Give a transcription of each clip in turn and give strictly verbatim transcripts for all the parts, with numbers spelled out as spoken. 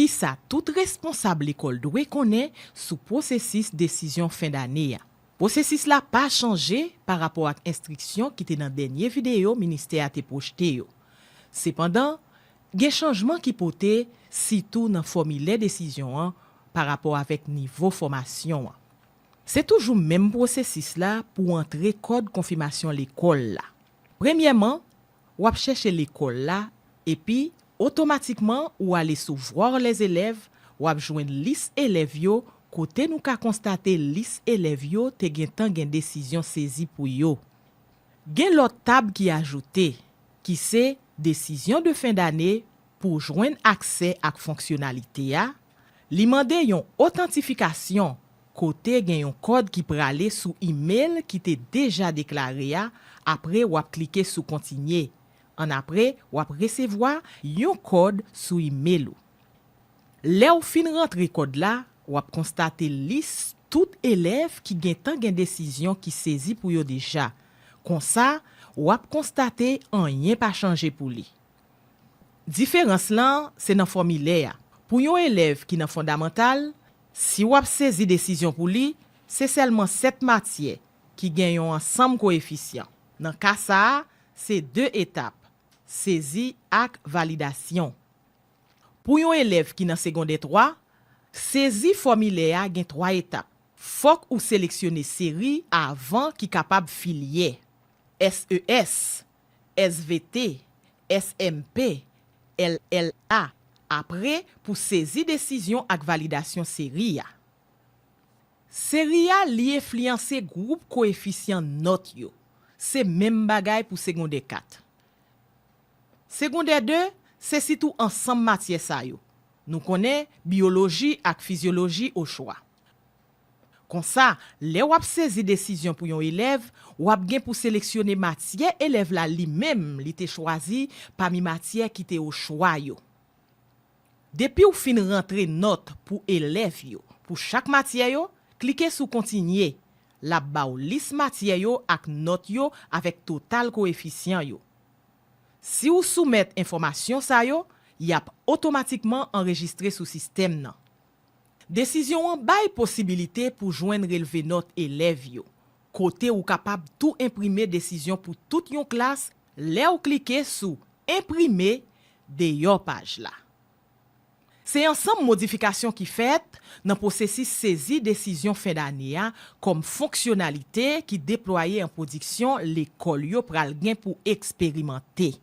Kisa tout responsab lekòl dwe konnen sou pwosesis desizyon fen dane a? Pwosesis la pa chanje pa rapò ak enstriksyon ki te nan dènye videyo ministè a te pwochte yo. Sepandan, gen chanjman ki pote, sitou nan fòmilè desizyon an pa rapò avèk nivo fòmasyon an. Se toujou menm pwosesis la pou antre kòd konfimasyon lekòl la. Premyèman, w ap chèche lekòl la, epi otomatikman ou ale sou Voir les élèves, w ap jwenn lis elèv yo, kote nou ka konstate lis elèv yo te gentan gen desizyon sezi pou yo. Gen lòt tab ki ajoute, ki se desizyon de fen dane. Pou jwenn aksè ak fonksyonalite a, li mande yon otantifikasyon, kote gen yon kòd ki prale sou imèl ki te deja deklare a. Apre w ap klike sou kontinye. Annapre, w ap resevwa yon kòd sou imèl ou. Lè w fin rantre kòd la, w ap konstate lis tout elèv ki gentan gen desizyon ki sezi pou yo deja. Konsa, w ap konstate anyen pa chanje pou li. Diferans lan se nan fòmilè a. Pou yon elèv ki nan fondamantal, si w ap sezi desizyon pou li, se sèlman sèt matyè ki gen yon ansanm koefisyan. Nan ka sa a, se de etap, sezi ak validasyon. Pou yon elèv ki nan segondè twa, sezi fòmilè a gen twa etap. Fòk ou seleksyone seri avan ki kapab filyè, S E S, S V T, S M P, L L A, apre pou sezi desizyon ak validasyon seri a. Seri a, li enfliyanse gwoup koefisyan nòt yo. Se menm bagay pou segondè kat. Segondè de, se sitou ansanm matyè sa yo. Nou konnen biyoloji ak fizyoloji ochwa. Konsa, lè w ap sezi desizyon pou yon elèv, w ap gen pou seleksyone matyè elèv la li menm li te chwazi pami matyè ki te ochwa yo. Depi w fin rantre nòt pou elèv yo pou chak matyè yo, klike sou kontinye. L ap ba w lis matyè yo ak nòt yo avèk total koefisyan yo. Si w soumèt enfòmasyon sa yo, y ap otomatikman anrejistre sou sistèm nan. Desizyon an bay posibilite pou jwenn relve nòt elèv yo, kote ou kapab tou enprime desizyon pou tout yon klas lè w klike sou Enprime deyò paj la. Se ansanm modifikasyon ki fèt nan pwosesis sezi desizyon fen dane a kòm fonksyonalite ki deplwaye an pwodiksyon lekòl yo pral gen pou eksperimante.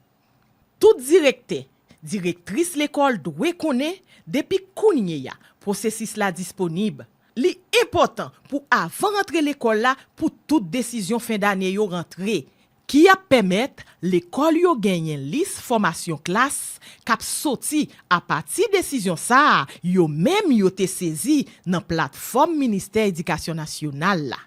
Tout direktè, direktris lekòl dwe konnen, depi kounye a, pwosesis la disponib. Li enpòtan pou avan rantre lekòl la pou tout desizyon fen dane yo rantre, ki ap pèmèt lekòl yo genyen lis fòmasyon klas k ap soti apati desizyon sa a yo menm yo te sezi nan platfòm Ministè Edikasyon Nasyonal la.